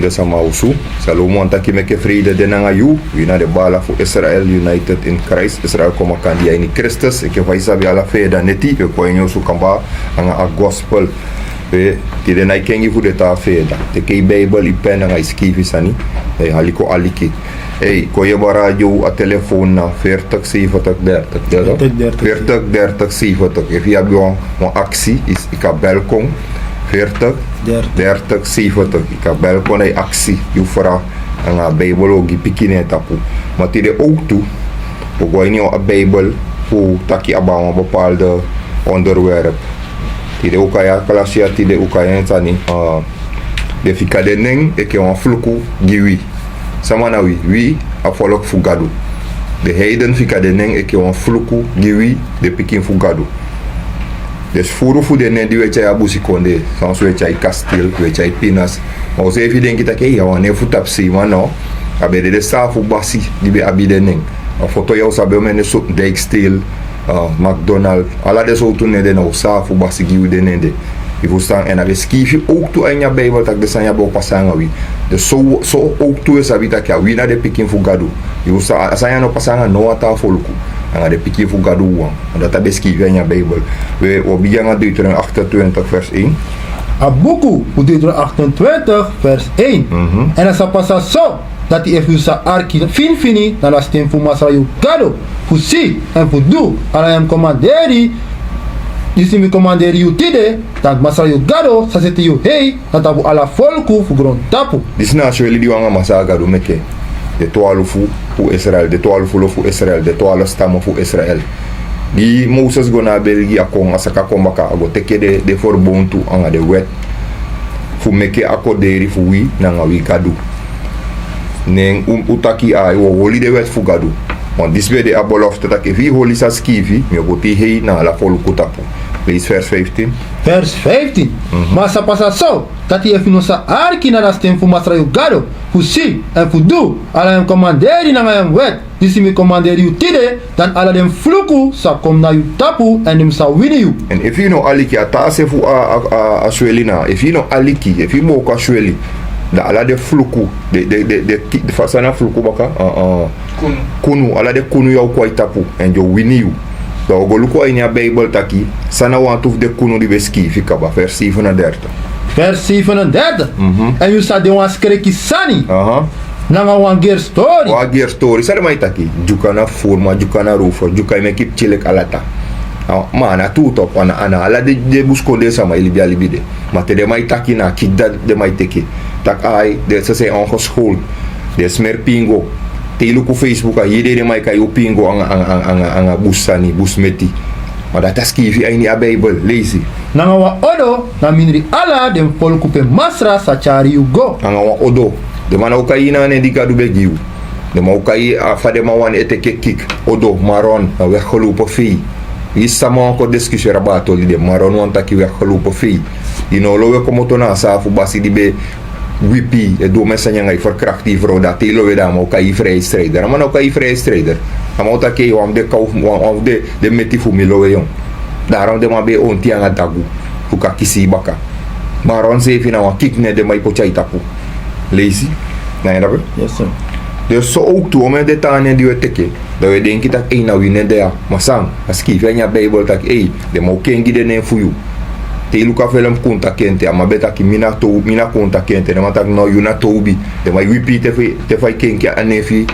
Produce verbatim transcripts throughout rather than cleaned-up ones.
Den sama osu, salomo wani taki meke freide de nanga yu. Wi na den baala fu Israel, united in Christ. Israel kon makandi a ini Kristus. Enke fa yu sabi, ala feeda neti wi e kon a ini osu kamba nanga a gospel. Pe tide na yu kengi fu den taa feeda. Teke yu Bijbel, yu pen nanga yu skiifi sani, dan yu hali kon aliki. Ei, kon yebara a dyow a telefoon na veertig zeventig dertig. Veertig dertig zeventig. Efu yu abi wan aksi, yu kan bel kon. Veertig dertig zeventig. Yu kan bel kon na yu aksi, yu vraag, nanga a Bijbel o gi pikin na en tapu. Ma tide owktu, wi go a ini a Bijbel fu taki abaa wan bepaalde onderwerp. Tide wi kan ya, klasi ya, tide wi kan ya en sani. Den fika den nen enke wan fluku gi wi. Sama na wi? Wi a folku fu Gadu. Den heiden fika den nen enke wan fluku gi wi, den pikin fu Gadu. Den sfuru fu den nen di wi e tyai a busikondee, san so wi e tyai kastil, wi e tyai pinas. Ma useefi denki taki, ei, a wan nen fu tapusei, ma no. A be de den saafu basi di be abi den nen. A foto ya, un sabi omeni, Dijkstil, McDonald, ala den sowtu nen de na un saafu basi gi wi den nen de. Yu fusutan? Èn a be skiifi owktu a ini a Bijbel taki den sani ya be o pasa nanga wi. Den so, so owktu wi e sabi taki a wi na den pikin fu Gadu. Yu fusutan? A sani ya no pasa nanga no wan taa foluku. Nanga den pikin fu Gadu wawan. Dati a be skiifi a ini a Bijbel. Wi o bigin nanga Deuteronomium achtentwintig vers één. A buku fu Deuteronomium achtentwintig vers één. Mhm. Èn a sa pasa so, dati efu yu sa arki finfini na a sten fu Masra yu Gado, fu si èn fu du ala en komanderi disi mi komanderi yu tide, dan Masra yu Gado sa seti yu hei na tapu ala folku fu grontapu. Disi na a sweli di wi nanga Masra Gado meke. Den twalufu fu Israel, den twalufu lo fu Israel, den twalufu stamu fu Israel. Di Moses go na a belgi, a kon, a saka kon baka, a go teke den, den ferbontu nanga den wet fu meke a koderi fu wi nanga wi Gadu. Nen un, un taki ai, wi o holi den wet fu Gadu. Want disi be de a belofte taki efu yu holi san skiifi, mi o poti yu hei na ala foluku tapu. Leisi vers vijftien. Vers vijftien. Mhm. Ma a sa pasa so, dati efu yu no sa arki na a sten fu Masra yu Gado, fu si èn fu du ala en komanderi nanga en wet disi mi komanderi yu tide, dan ala den fluku sa kon na yu tapu èn den sa wini yu. Èn efu yu no aliki, a taa se fu a, a, a, a sweli na, efu yu no aliki, efu yu booko a sweli, dan ala den fluku, den, den, den, den ki-, fa, san na fluku baka, a, a, kunu. Kunu, ala den kunu ya o kon a yu tapu èn den o wini yu. Dan wi o go luku a ini a Bijbel taki san na wantu fu den kunu di be skiifi kaba, vers zevenendertig. Vers zevenendertig. Mhm. Èn yu sa de wan skreki sani. Aha. Nanga wan gerstori. Wan gerstori. San den man e taki? Dyuka na furu, ma Dyuka na rover. Dyuka e meki pikin leki alata. A, ma a na tuu topu, a na, a na ala den, den busikondee sama e libi a libi de. Ma te den man e taki, na kik dati den man e teke. Taki ai, den sese en ongeschool. Den smeri pingo. Te yu luku Facebook, a hii dei den man e kai yu pingo anga, anga, anga, anga, anga busu sani, busu meti. Ma dati a skiifi a ini a Bijbel. Leisi. Nanga wan odo na mindri ala den foluku pe Masra sa tyari yu go. Nanga wan odo. Den man no o kai yu na a nen di Gadu be gi yu. Den man o kai yu a fa den man wani e teke kik. Odo, maron, na weggelopen vee. Yu sama wan kon diskusieri a batoli de, maron wani taki weggelopen vee. Yu no o lowe komoto na a saafu basi di be wipi, e du omen sani anga yu, ferkrakti yu frow, dan te yu lowe dan a man o kai yu vrijheidsstrijder. A man no o kai yu vrijheidsstrijder. A man o taki wan fu den kaw, wan, wan fu den, den meti fu mi lowe yu. Daarom den man be e onti anga dagu fu kan kisi yu baka. Maron seefi na wan kik nen den man e poti a yu tapu. Leisi. Na yu dape? Yes, sir. Dus so owktu, omen den taa nen di wi e teke, dan wi e denki taki ei, na wi nen de ya. Ma san, a skiifi a ini a Bijbel taki ei, den man o kengi den nen fu yu. Te yu luku a felem Kunta Kente, a man be taki mi na tow-, mi na Kunta Kente. Den man taki no, yu na towbi. Den man e wipi yu te fa yu, te fa yu kenki a nen fu yu,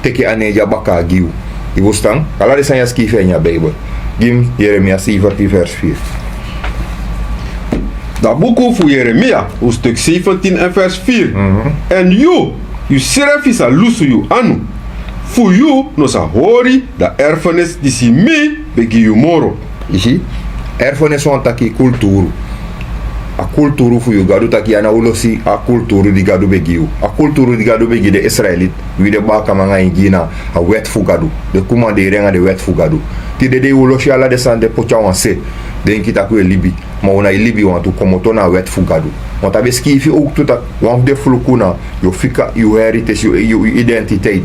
teke a nen dya baka gi yu. Yu fusutan? Ala den sani ya skiifi a ini a Bijbel. Gi mi Yeremia zeventien vers vier. Da buku fu Yeremia, hoofdstuk zeventien en vers vier. Mhm. Èn yu, yu srefi sa lusu yu anu, fu yu no sa hori da erfenis disi mi be gi yu moro. Yu si, erfenis wani taki kulturu. A kulturu fu yu, Gadu taki a no o losi a kulturu di Gadu be gi yu. A kulturu di Gadu be gi den Israeliti, wi den baakaman anga en gi na a wet fu Gadu. Den komanderi anga den wet fu Gadu. Tide dei wi losi ala den sani de poti a wan se. Denki taki wi e libi. Ma wi no e libi, wantu komoto na a wet fu Gadu. Want a be skiifi owktu taki wan fu den fluku na yu o fika yu heritage, yu, yu, yu identiteit.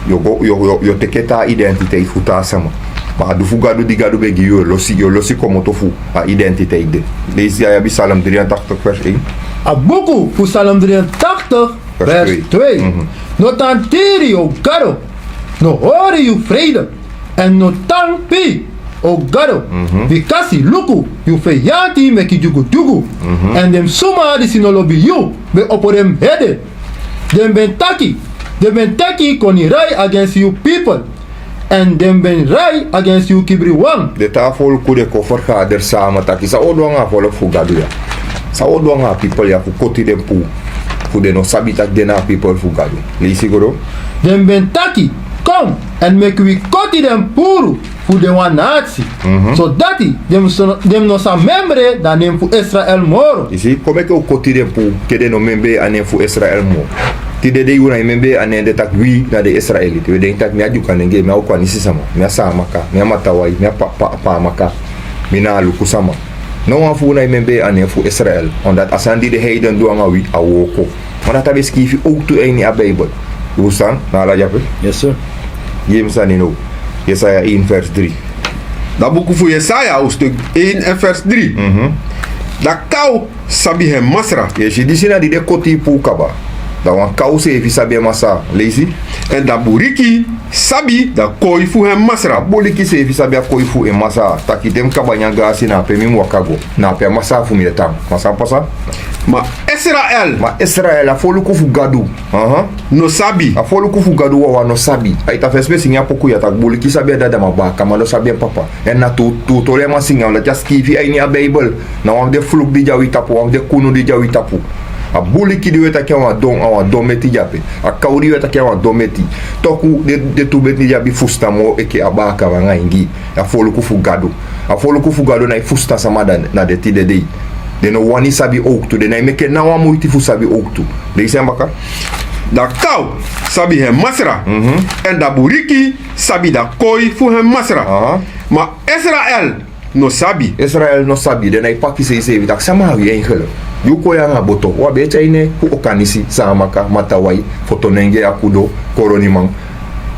Yu o go, yu o, yu o, yu o teke taa identiteit fu taa sama. Ma a du fu Gadu di Gadu be gi yu, yu o losi, yu o losi komoto fu a identiteit de. Leisi, yu abi Psalm drie en tachtig vers één. A buku fu Psalm drie en tachtig Vers twee. No tan tiri, o Gado, no hori yu vrede, èn no tan pi, o Gado, bikasi luku, yu feyanti meki dyugudyugu, èn den suma disi no lobi yu ben opo den ede. Den ben taki, den ben teki konirai agensi yu pipel, èn den ben rai agensi yu kibriwan. Den taa foluku den kon fergader sama taki: San un o du nanga a foluku fu Gado ya? San un o du nanga a pipel ya fu koti den puu, fu den no sabi tak' den na a pipel fu Gado? Leisi go doro. Den ben taki: Kon, èn meki wi koti den puru fu den wan natsi, sodati den no sa memre a nen fu Israel moro. Yu si, kon meki un koti den puu, ke den no memre a nen fu Israel moro. Tide dei un nai memre a nen de tak' wi na den Israeliti. Wi e denki tak' mi a Dyukanenge, mi a Okanisi sama, mi a Saamaka, mi a Matawai, mi a Pa- Pa- Paamaka, mi na Aluku sama. No wan fu un nai memre a nen fu Israel. Omdat a sani di den heiden du nanga wi, a wooko. Ma dati a ben sikiifi owktu a ini a Bijbel. Yu san na ala dyape? Gi mi sani now. Yesaya één vers drie. Da buku fu Yesaya, hoofdstuk één en vers drie. Da kaw sabi en masra. Yu e si, disi na di den koti yu puu kaba. Da wan kaw seefi sabi en masaa. Leisi. Èn da buliki sabi da koi fu en masra. Buliki seefi sabi a koi fu en masaa. Taki te mi kaba nyan gaasi, na ape mi mu waka go. Na ape a masaa fu mi e tan. Ma san pasa? Ma Israel. Ma Israel, a foluku fu Gadu. Aha. No sabi. A foluku fu Gadu wawan no sabi. Ai, ta fesi pe singi a poku ya taki buliki sabi en dada, ma baakaman no sabi en papa. Èn na tu, tu toli a man singi, omdat a sikiifi a ini a Bijbel. Na wan fu den fluku di de a wi tapu, wan fu den kunu di de a wi tapu. A buliki di wi e taki a wan don, a wan don meti dyape. A kaw di wi e taki a wan don meti. Toku den, den tu meti di abi fusutan moo enke a baakaman nanga ingi. A foluku fu Gadu. A foluku fu Gadu nai fusutan sama dan na den tide dei. Den no wani sabi owktu, den nai meke ná wan muiti fu sabi owktu. Leisi en baka. Da kaw sabi en masra. Mhm. Èn da buliki sabi da koi fu en masra. Aha. Ma Israel no sabi. Israel no sabi, den nai pakisei seefi taki sama a wi eigenlijk. Di un kon ya nanga boto, un á be e tyai nen fu Okanisi, Saamaka, Matawai, Fotonenge, Akudo, Koroniman.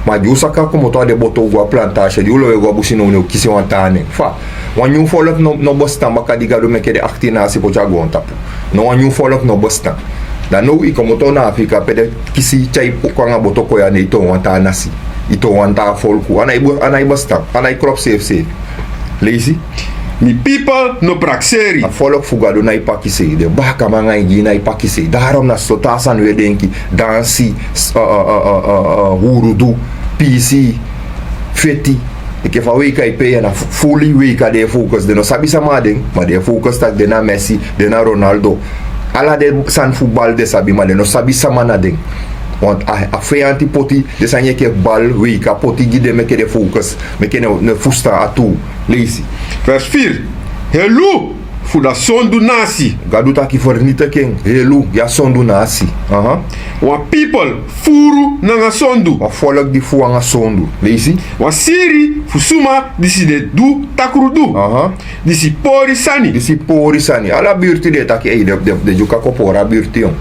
Ma di un saka komoto a den boto, un go a plantasi, di un lowe go a busi now, ne un kisi wan taa nen. Fa? Wan nyun foluku no, no bestaan baka di Gado meke den achttien nasi poti a goontapu. No wan nyun foluku no bestaan. Dan now yu komoto na Afrika pe den kisi tyai kon nanga boto kon ya, ne yu toon wan taa nasi. Yu toon wan taa foluku. A nai be-, a nai bestaan. A nai kropu seefi seefi. Leisi. Mi pipel no prakseri. A foluku fu Gado nai pakisei. Den baakaman nanga ingi nai pakisei. Daarom na so taa sani wi e denki. Dansi, s-, eh, eh, hurudu, piisii, feti. Enke fa Weika e pee ya, na fu-, fulu Weika den e focus. Den no sabi sama na den, ma den e focus taki den na Messi, den na Ronaldo. Ala den sani fu bal den sabi, ma den no sabi sama na den. Want a, a feyanti poti den sani enke bal, Weika, poti gi den meke den focus. Meke den no, no fusutan a tuu. Leisi. Vers vier. Helu fu da sondu nasi. Gadu taki fernietig en, helu, gi a sondu nasi. Aha. Wan pipel furu nanga sondu. Wan foluku di furu nanga sondu. Leisi. Wan siri fu suma disi de du takrudu. Aha. Disi pori sani. Disi pori sani. Ala birti den e taki, ei, den, den, den Dyuka kon pori a birti, yon.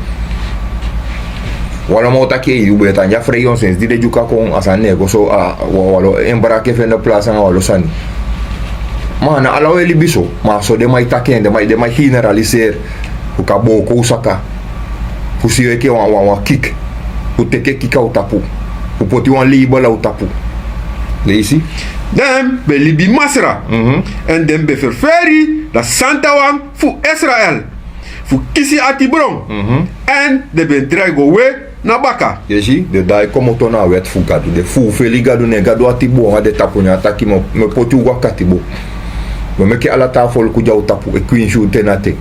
Wan lo man o taki, ei, yu ben e tan dya frei, yon, sensi di den Dyuka kon, a sani no e go so, a, wan, wan lo en braki e fende plasi nanga wan lo sani. Ma na ala wi e libi so, ma so den man e taki en, den man, den man e generaliseri. Fu kan booko un saka. Fu si yu enke wan, wan, wan kiki. Fu teki kiki a un tapu. Fu poti wan label a un tapu. Leisi. Den ben libi masra. Mhm. Èn den ben ferferi da Santawan fu Israel fu kisi ati bron. Mhm. Èn den ben drai go we na baka. Yu e si, den daai komoto na a wèt fu Gadu. Den fulfeli Gadu, ne Gadu ati bun nanga den tapu, ne a taki mi o, mi o poti un go a katibo. Mi o meke ala taa foluku de a un tapu e kwinsi un te na te.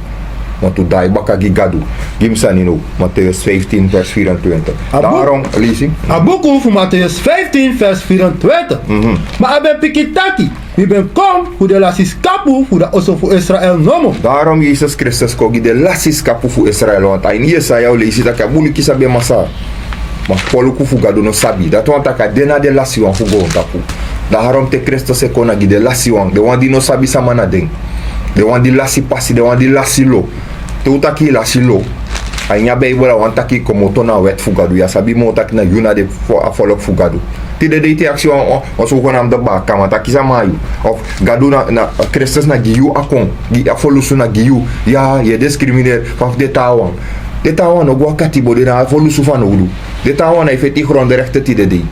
Want un daai baka gi Gadu. Gi mi sani now. Mattheus vijftien vers vierentwintig. A bu-, Daarom, leisi. A buku fu Mattheus vijftien vers vierentwintig. Mhm. Ma a ben piki taki: Mi ben kon fu den lasi skapu fu da oso fu Israel nomo. Daarom Yesus Kristus kon gi den lasi skapu fu Israel, want a ini Yesaya un leisi taki a buliki sabi en masaa. Ma foluku fu Gadu no sabi. Dati wani taki a den na den lasiwan fu goontapu. Daarom te Kristus e kon, na gi den lasiwan, den wan di no sabi sama na den. Den wan di lasi pasi, den wan di lasi lo. Te un taki yu lasi lo, a ini a Bijbel a wani taki yu komoto na a wèt fu Gadu. Yu á sabi moo taki na yu na den fo-, a foluku fu Gadu. Tide dei te yu aksi wan, wan, wan sogenaamde baakaman taki sama na yu. Of Gadu na, na, Kristus na gi yu a kon, gi a folusu na gi yu. Ya, yu e discrimineer, fa fu den taawan. Den taawan no go a katibo, den no abi folusu fanowdu. Den taawan na e feti gronderekte tide dei.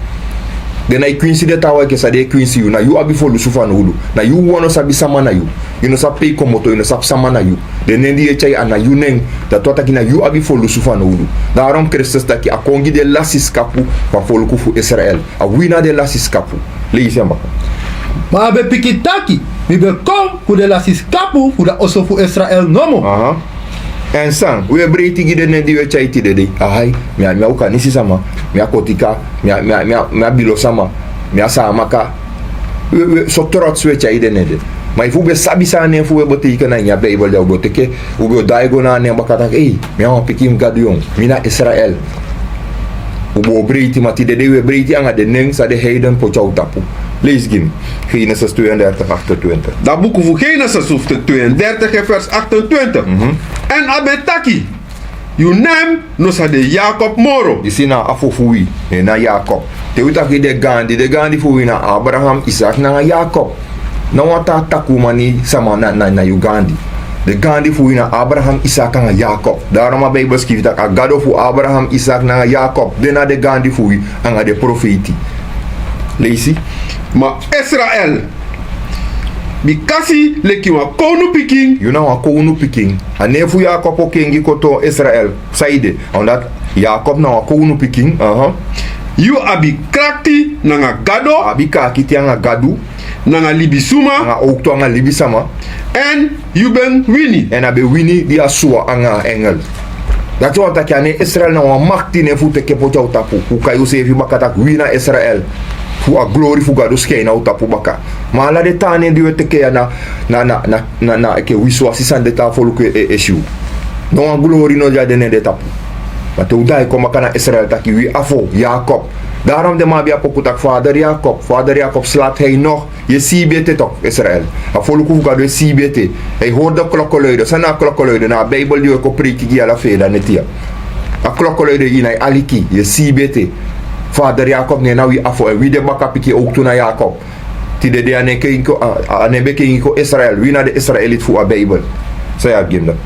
Den na e kwinsi den taawan enke san den e kwinsi yu. Na yu abi folusu fanowdu. Na yu wawan no sabi sama na yu. Yu no sabi pe yu komoto, yu no sabi sama na yu. Den nen di yu e tyai a na yu nen. Dati wani taki na yu abi folusu fanowdu. Daarom Kristus taki a kon gi den lasi skapu fu a foluku fu Israel. A wi na den lasi skapu. Leisi en baka. Ma a ben piki taki: Mi ben kon fu den lasi skapu fu den oso fu Israel nomo. Aha. Èn san, wi e breiti gi den nen di wi e tyai tide dei. Ahai, mi a, mi a Okanisi sama, mi a Kotika, mi a, mi a, mi a, mi a Bilo sama, mi a Saamaka. Wi, wi, so trots wi e tyai den nen de. Ma efu wi ben sabi san a nen fu wi e betekent na ini a Bijbel, dan wi ben o teke, wi ben o daai go na a nen baka taki: ei, mi a wan pikin fu Gado, yon. Mi na Israel. Wi bo breiti, ma tide dei wi e breiti anga den nen san den heiden poti na wi tapu. Leisi gi mi. Genesis tweeëndertig achtentwintig. Dan buku fu Genesis hoofdstuk tweeëndertig en vers achtentwintig. Mhm. Èn a ben taki: Yu nen no sa de Yakob moro. Disi na a afo fu wi, en na Yakob. Te wi taki den gaandi, den gaandi fu wi na Abraham, Isak nanga Yakob. No wan taa takru man sama na, na, na yu gaandi. Den gaandi fu wi na Abraham, Isak nanga Yakob. Daarom a Bijbel skrifi taki a Gado fu Abraham, Isak nanga Yakob, den na den gaandi fu wi, anga den profeiti. Leisi. Ma Israel, bikasi leki wan kownupikin. Yu na wan kownupikin. A nen fu Yakob o kengi kon toon Israel. Saide? Omdat Yakob na wan kownupikin. Aha. Yu abi krakti nanga Gado. A abi kaakiti anga Gadu. Nanga libisuma. Nanga owktu anga libisama. Èn yu ben wini. Èn a ben wini gi a suwa anga a engel. Dati wani taki a nen Israel na wan makti nen fu teke poti na wi tapu. Wi kai wiseefi baka taki wi na Israel. Fu a glori fu Gado skin na wi tapu baka. Ma ala den taa nen di wi e teke ya na, na, na, na, na, na enke wisiwasi sani den taa foluku e, e, e si wi. No wan glori no de a den nen de tapu. Ma te wi daai kon baka na Israel taki wi afo, Yakob. Daarom den man abi a poku taki: Vader Yakob, vader Yakob, slaat hij nog? Yu e siibi ete toch, Israel. A foluku fu Gado e siibi ete. Hij hoort de klokkenluiden. San na a klokkenluiden? Na a Bijbel di wi e kon preiki gi ala feeda neti ya. A klokkenluiden, yu na e aliki, yu e siibi ete. Vader Yakob, nen na wi afo, èn wi de baka pikin owktu na Yakob. Tide dei a nen kengi kon, a, a nen ben kengi kon Israel. Wi na den Israeliti fu a Bijbel. San yu abi gi mi dati?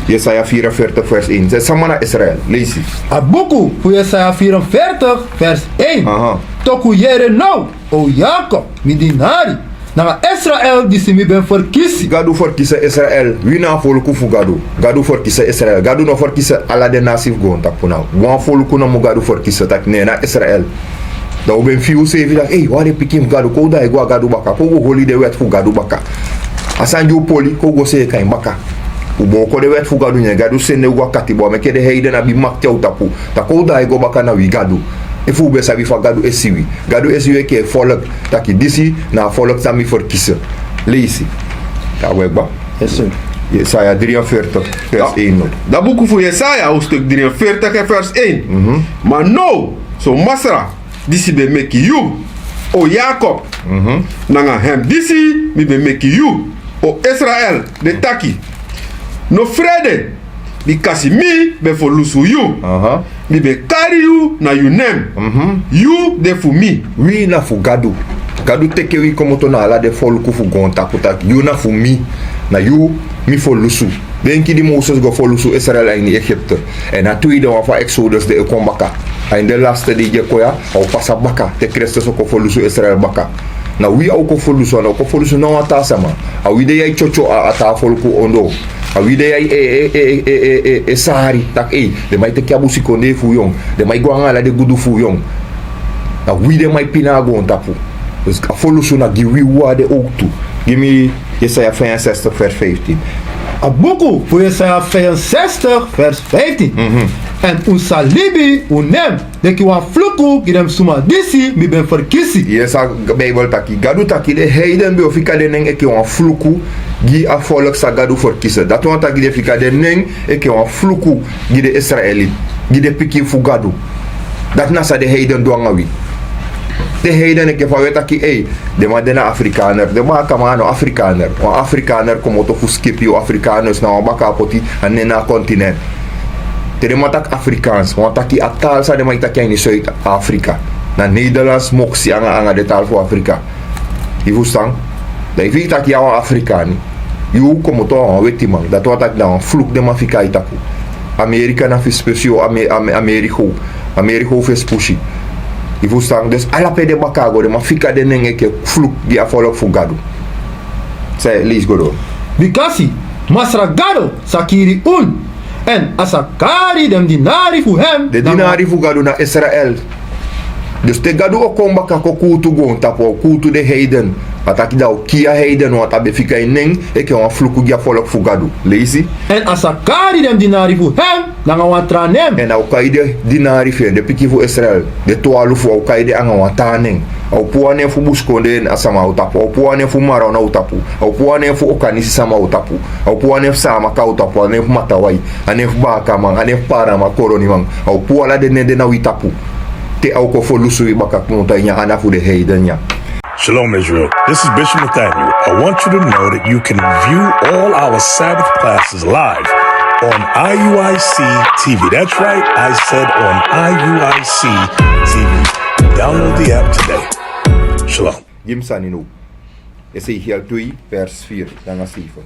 Yesaya vierenveertig vers één. San, sama na Israel? Leisi. A buku fu Yesaya vierenveertig vers één. Aha. Toku yere now, o Yakob, mi dinari, nanga Israel disi mi ben ferkisi. Gadu ferkisi Israel. Wi na a foluku fu Gadu. Gadu ferkisi Israel. Gadu no ferkisi ala den nasi fu goontapu. Na wan foluku nomo Gadu ferkisi, taki nen na Israel. Dan un ben fii unseefi taki: ei, wi na den pikin fu Gadu, kon un daai go a Gadu baka, kon un go holi den wèt fu Gadu baka. A sani di un poli, kon un go seeka en baka. Un booko den wèt fu Gadu, ne Gadu sende un go a katibo, a meke den heiden abi makti na un tapu. Dan kon un daai go baka na wi Gadu. Efu un ben sabi fa Gadu e si wi. Gadu e si wi enke en folk, taki disi na a folk san mi ferkisi. Leisi. Ya, we kba. Yes, sir. Yesaya drieënveertig, vers één. Dan buku fu Yesaya, hoofdstuk drieënveertig en vers één. Mhm. Ma now, so Masra, disi ben meki yu, o Yakob, mhm, nanga hem disi mi ben meki yu, o Israel, de taki: No frede, bikasi mi ben ferlusu yu. Aha. Mi ben kari yu na yu nen. Mhm. Yu de fu mi. Wi na fu Gadu. Gadu teke wi komoto na ala den foluku fu goontapu, taki yu na fu mi. Na yu mi ferlusu. Denki di Moses go ferlusu Israel a ini Egipte. Èn a tweede wan fu a Exodus den e kon baka. A ini den laste dei di e kon ya, a o pasa baka, te Kristus o kon ferlusu Israel baka. Na wi a o kon ferlusu, a no o kon ferlusu no wan taa sama. A wi de ya e tyotyo a, a taa foluku ondoo. A wi de ya e, e, e, e sari, taki ei, den man e teke a busikondee fu wi, yon. Den man e go anga ala den gudu fu wi, yon. Na wi den man e pina a goontapu. Dus a ferlusu na gi wi, wi a de owktu. Gi mi Yesaya vijfenzestig vers vijftien. A buku fu Yesaya vijfenzestig vers vijftien. Mhm. Èn un sa libi un nen leki wan fluku gi den suma disi mi ben ferkisi. Yes, a Bijbel taki. Gadu taki den heiden ben o fika den nen enke wan fluku gi a folk san Gadu ferkisi. Dati wani taki den fika den nen enke wan fluku gi den Israeliti, gi den pikin fu Gadu. Dati na san den heiden du anga wi. Den heiden enke fa wi e taki, ei, den man de na Afrikaner. Den baakaman a no Afrikaner. Wan Afrikaner komoto fu skipi, yu Afrikaners na wan baka a poti a nen na a continent. Te den man taki Afrikaans, wani taki a taal san den man e taki a ini Zuid-Afrika. Na Nederlands, moksi anga, anga den taal fu Afrika. Yu frustan? Dan efu yu taki yu na wan Afrikaan, yu komoto a wan wetiman. Dati wani taki na wan fluku den man fika yu tapu. Amerika na fesi pusi o, Ame- Ame- Amerika o, Amerika o fesi pusi. Yu fustan? Dus ala pe den baka a go, den man fika den nen enke fluku gi a folku fu Gadu. San yu e leisi go doro? Bikasi Masra Gado sa kiri unu, èn a sa kari den dinari fu en. Den dinari fu Gadu na Israel. Dus te Gadu o kon baka kon kuutu goontapu, a o kuutu den heiden. A taki dan a o kii a heiden, want a ben fika en nen enke wan fluku gi a folku fu Gadu. Leisi. Èn a sa kari den dinari fu en nanga wan tra nen. Èn a o kai den dinari fu en, den pikin fu Israel, den twalufu, a o kai den anga wan tra nen. A o puu a nen fu busikondee na a sama na u tapu. A o puu a nen fu Maroon na u tapu. A o puu a nen fu Okanisi sama na u tapu. A o puu a nen fu Saamaka na u tapu, a nen fu Matawai, a nen fu Baakaman, a nen fu Paarama, Koroniman. A o puu ala den nen de na wi tapu. Te a o kon folusu wi baka kmoto a ini a anda fu den heiden ya. Shalom, Israel. This is Bishop Nathaniel. I want you to know that you can view all our Sabbath classes live on I U I C T V. That's right, I said on I U I C T V. Download the app today. Shalom. Gi mi sani now. Ezekiel twee, vers vier nanga zeven.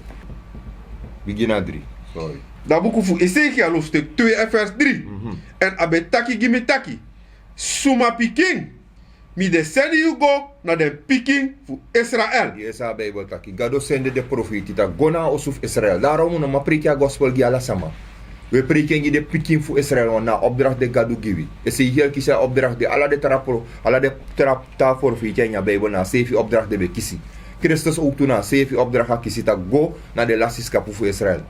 Bigin na drie. Sorry. Da buku fu Ezekiel hoofdstuk twee en vers drie. Mhm. Èn a ben taki gi mi taki: Suma pikin, mi de seni yu go na den pikin fu Israel. Yu e si a Bijbel taki Gado sende den profeiti taki go na a osu fu Israel. Daarom un no man preiki a gospel gi ala sama. Wi e preiki en gi den pikin fu Israel, want na a opdracht di Gado gi wi. Ezekiel kisi a opdracht de, ala den tra pro- ala den tra- tra profeiti a ini a Bijbel na a seefi opdracht den ben kisi. Kristus ook tu na a seefi opdracht a kisi taki go na den lasi skapu fu Israel.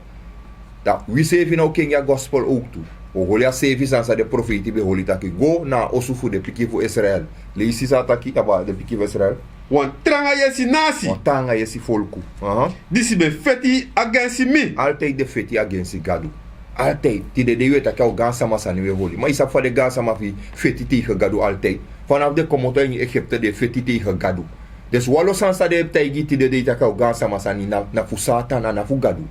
Da wi seefi now kengi a gospel ook tu. Un o holi a seefi sani san den profeiti ben holi taki go na a osu fu den pikin fu Israel. Leisi san a taki about den pikin fu Israel. Wan tranga yesi nasi. Wan tranga yesi folku. Aha. Disi ben feti agensi mi. Altijd den feti agensi Gado. Altijd. Tide dei wi e taki a o gaansama sani wi e holi. Ma yu sabi fa den gaansama fu yu feti tegen Gado altijd? Vanaf den komoto a ini Egipte den e feti tegen Gado. Dus wanlo sani san den e taigi yu tide dei taki a o gaansama sani, na, na fu Satan, a na fu Gado.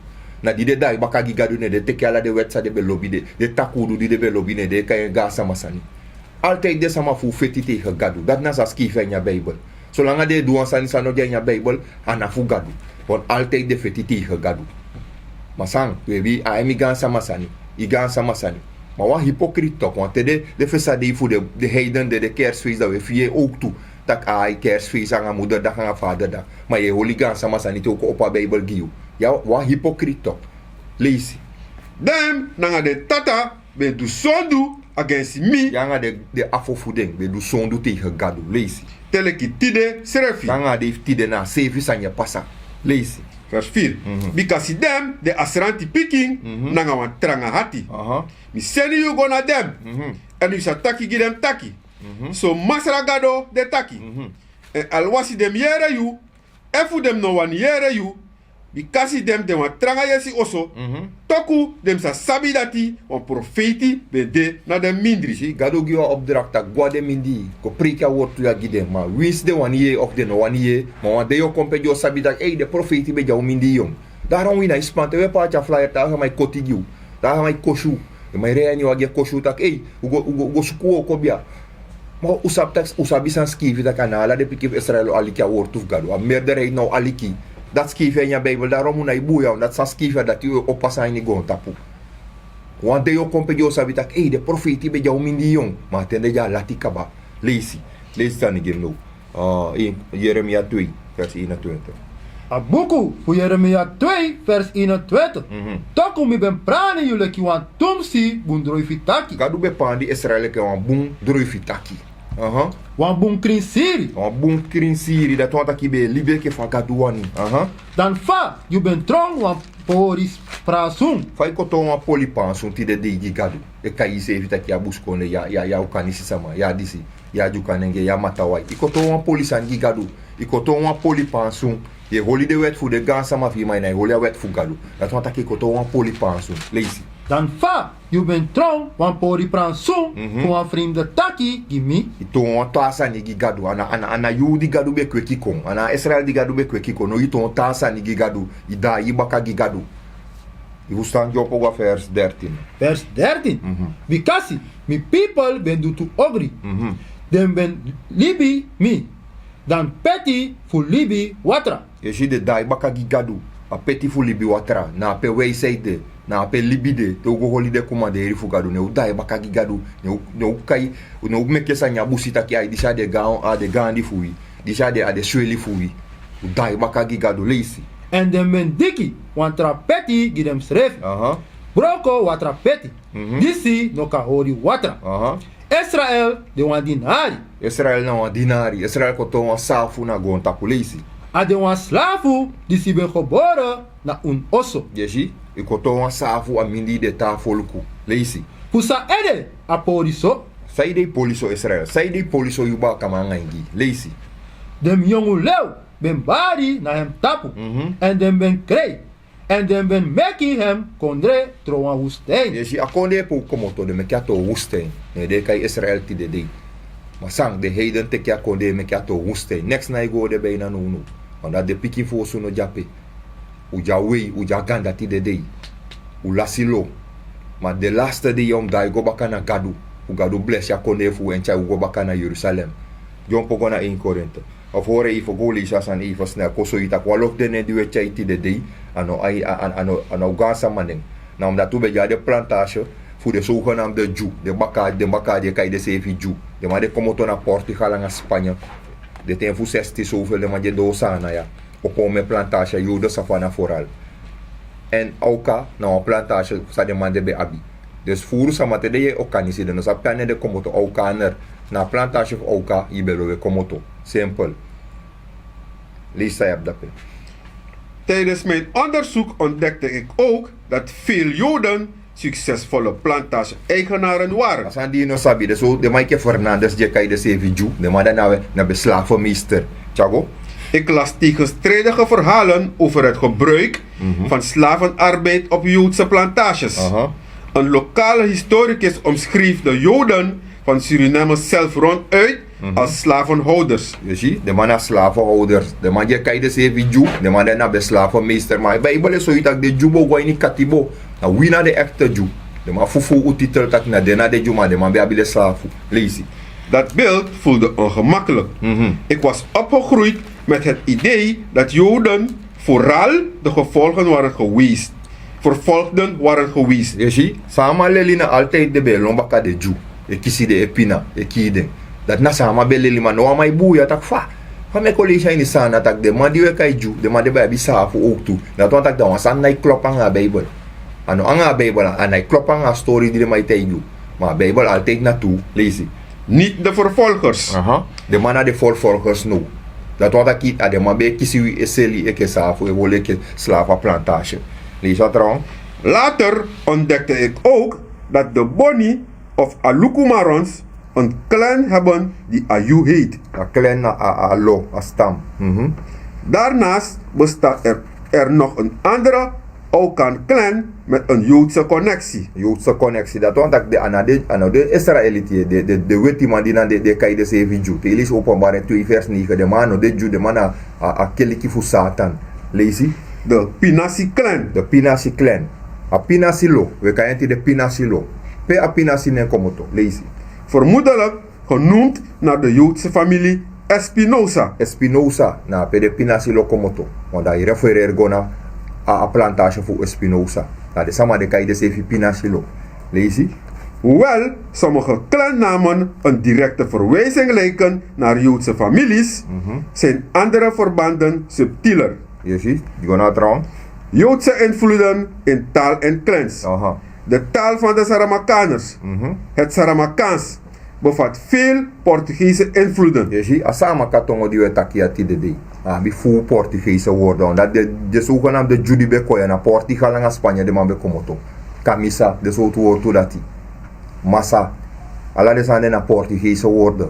Na di den daai baka gi Gado, ne den teki ala den wet san den ben lobi, den, den takuu di den ben lobi, ne den e kai en gaansama sani. Altijd den sama fu unu feti tegen Gado. Dati na san skrifi a ini a Bijbel. Solanga den e du wan sani san no de a ini a Bijbel, a na fu Gado. Want altijd den feti tegen Gado. Ma san, we bi, a e mi gaansama sani, yu gaansama sani. Ma wan hypocrite toch, want te den, den fesa dei fu den, den heiden den, den kerstfeest, dan we fii en ook tu. Taki ai, kerstfeest anga moederdag anga vaderdag. Ma yu e holi gaansama sani te un kon opo a Bijbel gi yu. Ya, wan hypocrite toch. Leisi. Den nanga den tata ben du sondu agensi mi. Yu anga den, den afo fu den ben du sondu tegen Gado. Leisi. Te leki tide srefi. Nanga den fu tide na a seefi sani e pasa. Leisi. Vers vier. Mhm. Bikasi den, den asranti pikin, mhm, nanga wan tranga ati. Aha. Mi seni yu go na den. Mhm. Èn yu sa taki gi den taki: Mhm. So Masra Gado de taki. Mhm. Èn alwasi den yere yu, efu den no wani yere yu, bikasi den de wan tranga yesi oso, mhm, toku den sa sabi dati wan profeiti ben de na den mindri. Si, Gado gi wan opdracht taki go na den mindii, go preiki a wortu ya gi den. Ma winsi den wani yee of den no wani yee, ma wan dei o kon pe den o sabi taki, ei, den profeiti ben de a un mindii. Daarom wi na e span, te wi e paati a flyer, taa sama e koti gi u, taa sama e kosi u. Den man e rei a ini wagi e kosi u taki, ei, u go, u go, u go suku wooko bia. Ma u sabi taki, u sabi san skrifi taki a na ala den pikin fu Israel o aliki a wortu fu Gado. A meerderheid no o aliki. Dati skrifi a ini a Bijbel, daarom un no e buya, omdat san skrifi a dati o pasa a ini goontapu. Wan dei o kon pe den o sabi taki, ei, den profeiti ben de a un mindii. Ma a ten de den a lati kaba. Leisi. Leisi sani gi mi now. Ah, in Jeremia twee, vers eenentwintig. A buku fu Jeremia twee, vers eenentwintig. Mhm. Toku mi ben prani yu leki wan tumsi bun droifi taki. Gado ben prani Israel leki wan bun droifi taki. Aha. Wan bun krinsiri. Wan bun krinsiri, dati wani taki yu ben e libi enke fa Gado wani. Aha. Dan fa yu ben tron wan pori pansun. Fa yu kon tron wan pori pansun tide dei gi Gado? E kai yuseefi taki yu a busikondee, yu a, yu a, yu a Okanisi sama, yu a disi, yu a Dyukanenge, yu a Matawai. Yu kon tron wan pori sani gi Gado. Yu kon tron wan pori pansun. Yu e holi den wet fu den gaansama fu yu, ma yu no e holi a wet fu Gado. Dati wani taki yu kon tron wan pori pansun. Leisi. Dan fa yu ben tron wan pori pansun, mhm, fu wan fremde taki gi mi. Yu tron wan taa sani gi Gado. A na, a na, a na yu di Gado ben kweki kon. A na Israel di Gado ben kweki kon. Now yu tron taa sani gi Gado. Yu daai yu baka gi Gado. Yu fustan? Dyompo go na vers dertien. Vers dertien. Mhm. Bikasi mi pipel ben du tu ogri. Mhm. Den ben libi mi dan peti fu libi watra. Yu e si, den daai baka gi Gado. A peti fu libi watra, na ape wijsheid de, na ape libi de, te un go holi den komanderi fu Gadu, ne un daai baka gi Gadu, ne un, ne un kai, ne un meke sani a busi taki ai disi a de gaan, a de gaandi fu wi, disi a de, a de sweli fu wi. Un daai baka gi Gadu, leisi. Èn den ben diki wan tra peti gi densrefi. Aha. Broko wan tra peti. Mhm. Disi no kan hori watra. Aha. Israel de wan dinari. Israel na wan dinari. Israel kon toon wan saafu na goontapu, leisi. A de wan slafu disi ben gebore na un oso. Yesi, i kon toon wan saafu a mindii den taa folku. Leisi. Fu san ede a pori so? Saide i poli so Israel? Saide i poli so yu baakaman anga en gi? Leisi. Den yongu lew ben bari na hem tapu. Mhm. Èn den ben krei. Èn den ben meki hem kondre tron wan wustèin. Yesi, a kondre pe un komoto, den meki a toon wustèin. Ne den e kai Israel tide dei. Ma san, den heiden teki a kondre meki a toon wustèin. Neks nái go de beina nownow. Wan dati den pikin fu osu no de ape. Un de a wei, un de a ganda tide dei. Un lasi lo. Ma den laste dei ya un mus daai go baka na Gadu. Fu Gadu blesi a kondre fu un èn tyai un go baka na Yerusalem. Dyompo go na één Korinte. Of hori, efu go leisi a sani efu snel, kon soi yu taki wan lo fu den nen di un e tyai tide dei, a no a, a, a, a no, a no gaansama nen. Na omdat un ben de a den plantage fu den sogenaamde Dyu, den baka, den baka di e kai denseefi Dyu. Den man di e komoto na Portugal anga Spanje. Den ten fu sesti sowfel den man di e doo Saana ya. Opo omen plantage, Yoden Savannah vooral. Èn Awka na wan plantage san den man de ben abi. Dus furu sama te den yere Okanisi, den no sabi pe a nen de komoto, Awkaner. Na a plantage fu Awka yu ben lowe komoto. Simpel. Leisi san yu abi dape. Tijdens mijn onderzoek ontdekte ik ook dat veel Joden succesvolle plantage-eigenaren waren. A sani di yu no sabi, den so, den man enke Fernandes di e kai denseefi Dyu, den man dati na, na ben slavenmeester. Tyago. Ik las tegenstrijdige verhalen over het gebruik Mhm. van slavenarbeid op Joodse plantages. Aha. Een lokale historicus omschreef de Joden van Suriname zelf ronduit Mhm. als slavenhouders. Yu si, den man na slavenhouders. Den man di e kai denseefi Dyu, den man dati na ben slavenmeester. Ma Bijbel e soi yu taki den Dyu bo go a ini katibo. Na wi na den ekte Dyu. Den man fufuu un titel taki na den na den Dyu, ma den man ben abi den slafu. Leisi. Dat beeld voelde ongemakkelijk. Mhm. Ik was opgegroeid met het idee dat Joden vooral de gevolgen waren geweest, vervolgden waren geweest. Yu si, san a man leli na altijd den ben e lon baka den Dyu. E kisi den, e pina, e kii den. Dati na san a man ben leli, ma now a man e buuya taki fa. Fa mi e kon leisi a ini Saana taki den man di un e kai Dyu, den man dati ben abi slafu owktu. Dati wani taki dati wan sani nái klop anga a Bijbel. A no anga a Bijbel, a nái klop anga a stori di den man e taigi yu. Ma a Bijbel altijd na tuu, leisi. Niet de vervolgers. Aha. Den man na den vervolgers now. Dati wani taki a den man ben e kisi wi, e seli enke slafu, e holi enke slafu a plantage. Leisi a trawan. Later ontdekte ik ook dat de Boni of Alukumarons een clan hebben die Ayu heet. A clan na a, a, a lo, a stam. Mhm. Daarnaast bestaat er, er nog een andere Okan clan met een Joodse connectie. Joodse connectie, dati wani taki den a no de, a no de Israeliti, den, den, den wetiman di na den, den e kai denseefi Dyu. Te yu leisi Openbaring twee vers negen, den man a no de Dyu, den man na a, a keliki fu Satan. Leisi. De Pinasi clan. De Pinasi clan. A Pinasi lo, wi e kai en tide Pinasi lo. Pe a Pinasi nen komoto, leisi. Vermoedelijk genoemd naar de Joodse familie Espinosa. Espinosa, na pe den Pinasi lo komoto. Want dati refereer go na a, a plantage fu Espinosa. Na den sama di e kai denseefi Pinasi lo. Leisi. Hoewel sommige clannamen een directe verwijzing lijken naar Joodse families, Mhm. zijn andere verbanden subtieler. Yu si, di go na a trawan. Joodse invloeden in taal en clans. Aha. De taal van de Saramakaners, Mhm. het Saramakaans, bevat veel Portugese invloeden. Yu si, a Saramaka tongo di wi e taki ya tide dei, a abi fuu Portugese wortu. Dati den, den sogenaamde Dyu di ben kon ya na Portugal anga Spanje den man ben komoto. Kamisa, den sortu wortu dati. Masa. Ala den sani de na Portugese wortu.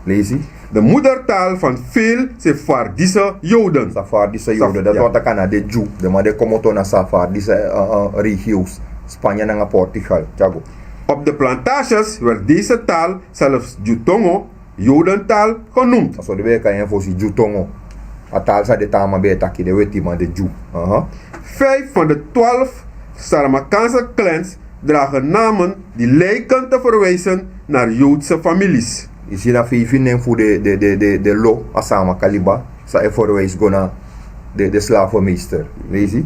Leisi. De moedertaal van veel Sefardische Joden. Sefardische Joden, dati wani taki a no de Dyu. Den man di e komoto na Sefardische, eh, eh, regio's. Spanje nanga Portugal. Tyago. Op de plantages werd deze taal zelfs Dyu Tongo, Jodentaal, genoemd. A so den ben e kai en fosi, Dyu Tongo. A taal san den taa man ben e taki, den wetiman, den Dyu. Aha. Vijf van de twaalf Saramakaanse clans dragen namen die lijken te verwijzen naar Joodse families. Yu si, na feifi nen fu den, den, den, den, den lo a Saramaka liba, san e verwijs go na De, de slavenmeester. Leisi.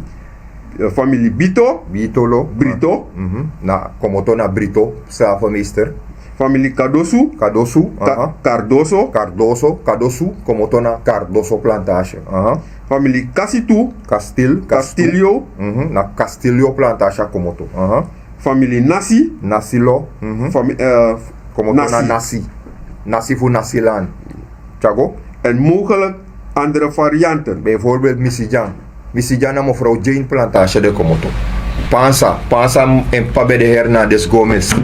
Eh, famili Bito. Bito lo. Brito. Mhm. Na komoto na Brito, slavenmeester. Famili Kadosu. Kadosu. Ka-, aha. Cardoso. Cardoso, Kadosu, komoto na Cardoso plantage. Aha. Famili Kasitu. Kastil, Kastu. Castillo. Mhm. Na Castillo plantage a komoto. Aha. Famili Nasi. Nasi lo. Mhm. Fami-, eh, komoto na Nasi. Nasi. Nasi fu Nasilan. Tyago. En mogelijk andere varianten. Bijvoorbeeld Misijan. Misijan na mevrouw Jane plantage de komoto. Pansa, Pansa en p'pa ben de Hernandez Gomez.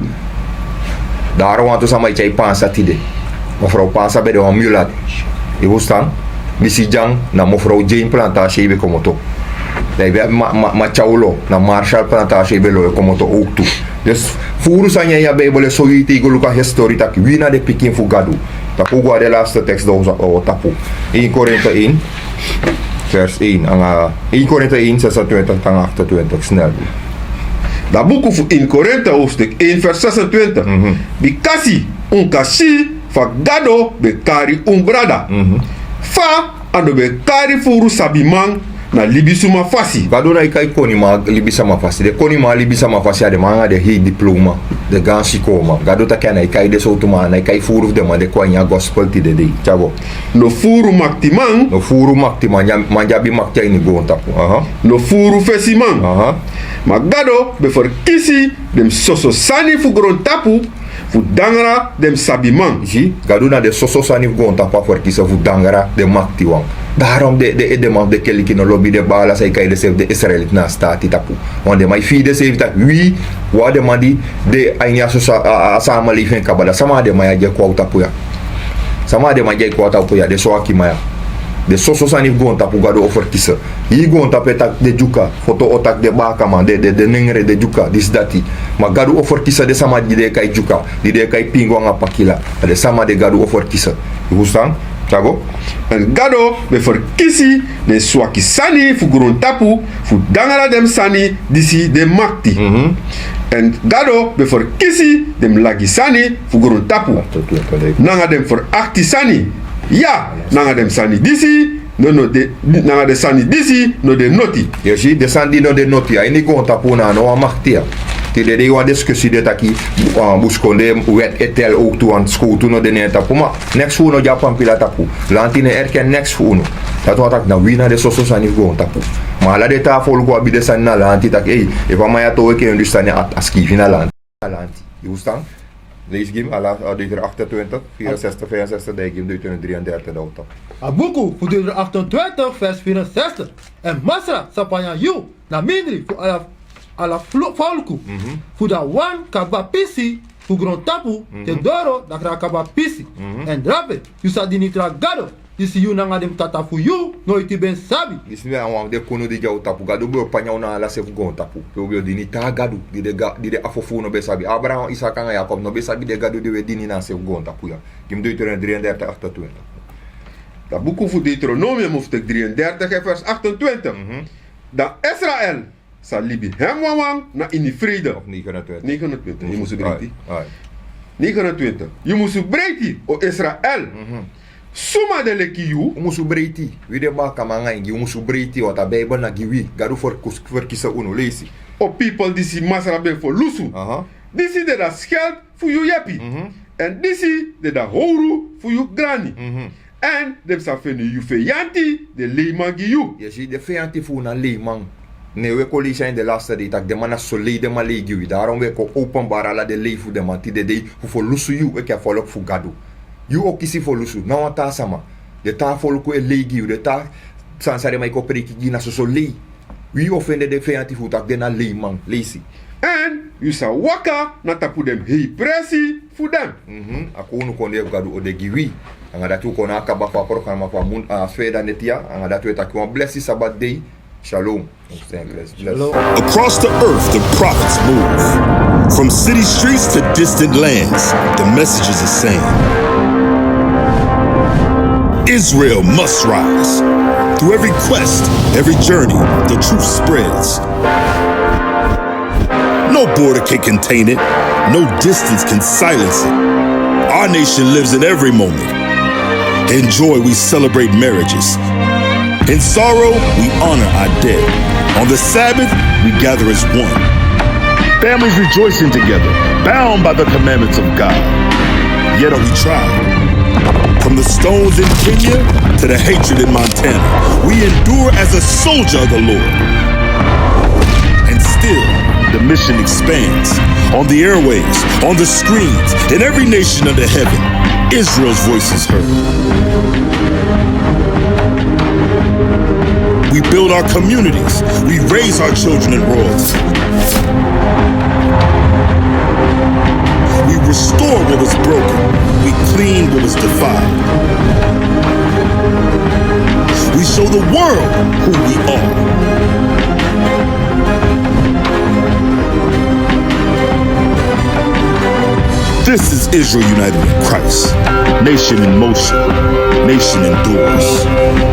Daro wantu sama e tyai Pansa tide. Mevrouw Pansa ben de wan mulat. Yu fustan? Misijan na mevrouw Jane plantage yu ben komoto. Dan yu ben ma, ma, Machaulo, na Marshall plantage yu ben lo e komoto ook tu. Dus furu sani ya, a Bijbel e sori yu te yu go luku a histori taki wi na den pikin fu Gadu. Tapu go na den laatste tekst dan un sa, o, tapu. Een Korinthe één, vers één. Anga een Korinthe één, zesentwintig nanga achtentwintig, snel. Dan buku fu een Korinthe hoofdstuk één vers zesentwintig. Mhm. Bikasi un kan si fa Gado ben kari un brada. Mhm. Fa a no ben kari furu sabiman na libisuma fasi. Gado no e kai koniman libisama fasi. Den koniman libisama fasi, a den man nanga den hei diploma, den gaan sikoo man. Gado taki a no e kai den sowtu man, a no e kai furu fu den man di e kon na ini a gospel tide dei. Tyago. No furu maktiman. No furu maktiman, ya, man di abi makti a ini goontapu. Aha. No furu fesiman. Aha. Ma Gado ben ferkisi den soso sani fu grontapu fu dangara den sabiman. Si, Gadu na den soso sani fu goontapu a ferkisi fu dangara den maktiwan. Daarom den, den, den man fu den keliki no lobi den baala san e kai denseefi den Israeliti na a staati tapu. Want den man e fii denseefi taki wi, wi a den man di de a ini a soso a, a, a sameleving kaba. Dan sama na den man ya di e kon na tapu ya? Sama na den man di e kon na tapu ya, den swaki man ya? Den soso sani fu goontapu Gadu o ferkisi. Hii goontapu e taki den Dyuka, foto o taki den baakaman, den, den, den nengre, den Dyuka, disi dati. Ma Gadu o ferkisi den sama di den e kai Dyuka, di den e kai Pingu anga Pakila. A den sama de Gadu o ferkisi. Yu fustan? Tyago. Èn Gado ben ferkisi den swaki sani fu grontapu fu dangara den sani disi de makti. Mhm. Èn Gado ben ferkisi den lagi sani fu grontapu nanga den ferakti sani. Ya, nanga den sani disi no, no de, nanga den sani disi no de noti. Yu si, den sani di no de noti, a ini goontapu na no wan makti ya. Tide dei wan diskusi de taki, ah, buskondee wet e tel owktu, want skowtu no de na en tapu. Ma neks fu unu no de a pampila tapu. Lanti no e erken neks fu unu. Dati wani taki na wi na den soso sani fu goontapu. Ma ala den taa foluku abi den sani na lanti taki, ei, efu a man ya towe, ken yu disi sani a, a skrifi na lanti. Yu fustan? Leisi gi mi ala, a, Deuteronomium achtentwintig, vierenzestig, vijfenzestig, dan gi mi Deuteronomium drieëndertig, dan un tapu. A buku fu Deuteronomium achtentwintig, vers vierenzestig. Èn Masra sa panya yu na mindri fu ala, ala flu-, foluku. Mhm. Fu dati wan kaba pisi fu grontapu, mhm, te doro dati kaba pisi. Mhm. Èn drape yu sa dini tra gado, disi yu nanga den tata fu yu noiti ben sabi. Disi na wan fu den kunu di de na un tapu. Gadu ben o panya un na ala se fu goontapu. Pe un ben o dini taa gadu, di den ga-, di den afo fu un no ben sabi. Abraham, Isak anga Yakob no ben sabi den gadu di un e dini na a se fu goontapu ya. Gi mi Deuteronomium drieëndertig, achtentwintig. Dan buku fu Deuteronomium hoofdstuk drieëndertig en vers achtentwintig. Mhm. Dan Israel sa libi hem wawan na ini vrede. Of negenentwintig. Negenentwintig, yu musu breiti. Ai, ai. Negenentwintig. Yu musu breiti, o Israel. Mhm. Suma de leki yu? Un musu breiti. Wi den baakaman anga ingi, un musu breiti, want a Bijbel na gi wi. Gadu ferkus-, ferkisi unu. Leisi. O pipel disi Masra ben ferlusu. Aha. Disi de a schuld fu yu yepi. Mhm. Èn disi de a owru fu yu grani. Mhm. Èn den sa feni yu feyanti, den leiman gi yu. Yu e si, den feyanti fu unu na leiman. Ne wi e kon leisi a ini den laatste dei taki den man na soso lei den man lei gi wi. Daarom wi e kon openbaar ala den lei fu den man tide dei fu ferlusu yu enke a foluku fu Gadu. Yu o kisi ferlusu, ná wan taa sama. Den taa foluku e lei gi yu, den taa sani san den man e kon preiki gi yu na soso lei. Wi o fende den feyanti fu unu taki den na leiman. Leisi. Èn yu sa waka na tapu den hei presi fu den. Mhm. A kownu kondee fu Gadu o de gi wi. Anga dati un kon na a kaba fu a programa fu a mun-, a sfeer dan neti ya. Anga dati un e taki wan blesi sabat dei. Shalom. Shalom. Across the earth, the prophets move. From city streets to distant lands, the message is the same. Israel must rise. Through every quest, every journey, the truth spreads. No border can contain it. No distance can silence it. Our nation lives in every moment. In joy, we celebrate marriages. In sorrow, we honor our dead. On the Sabbath, we gather as one. Families rejoicing together, bound by the commandments of God. Yet are we tried. From the stones in Kenya to the hatred in Montana, we endure as a soldier of the Lord. And still, the mission expands. On the airwaves, on the screens, in every nation under heaven, Israel's voice is heard. We build our communities. We raise our children in royalty. We restore what was broken. We clean what was defiled. We show the world who we are. This is Israel united in Christ. Nation in motion. Nation endures.